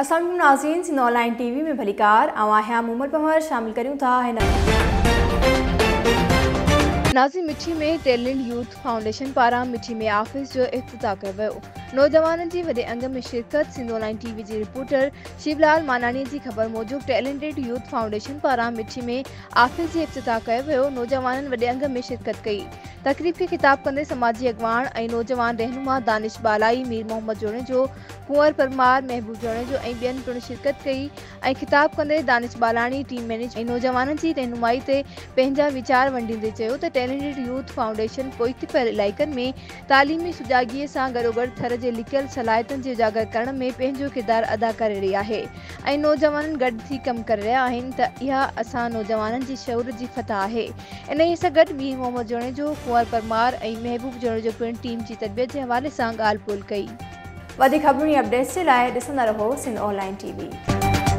اسلام عليڪم ناظرين سنڌ آن لائين ٽي وي ۾ ڀليڪار آئون آهيان مومل پنهور شامل ڪريون ٿا هن ناظرين مٺي ۾ ٽيلنٽ يوٿ فائونڊيشن پاران مٺي ۾ آفيس جو افتتاح ڪيو ويو نوجوانن جي وڏي انگ ۾ شرڪت سنڌ آن لائين ٽي وي جي رپورٽر شيو لال ماناڻي جي خبر موجب ٽيلنٽيڊ يوٿ فائونڊيشن پاران مٺي ۾ آفيس جي افتتاح ڪيو ويو نوجوانن وڏي انگ ۾ شرڪت ڪئي تقريب کي خطاب ڪندي سماجي اڳواڻ ۽ نوجوان رهنما دانش بالائي مير محمد جوڻيجو ڪنور پرمار، محبوب جوڻيجو ۽ ٻين پڻ شرڪت ڪئي ۽ خطاب ڪندي دانش ٻالاڻي ٽيم مئنيجر ۽ نوجوانن جي رهنمائي تي پنهنجا ويچار ونڊيندي چيو ته ٽيلنٽيڊ يوٿ فائونڊيشن پوئتي پيل علائقن ۾ تعليمي سجاڳي سان گڏوگڏ ٿر جي لڪيل صلاحيتن جي اجاگر ڪرڻ ۾ پنهنجو ڪردار ادا ڪري رهي آهي ۽ نوجوانن گڏ ٿي ڪم ڪري رهيا آهن ته اها اسان نوجوانن جي شعور جي فتح آهي. انهيء سان گڏ مير محمد جوڻيجو، ڪنور پرمار ۽ محبوب جوڻيجو پڻ ٽيم جي تربيت جي حوالي سان ڳالهه ٻولهه ڪئي. وڌيڪ خبرن ۽ اپڊيٽس جي لاء ڏسندا رهو سنڌ آن لائين ٽي وي.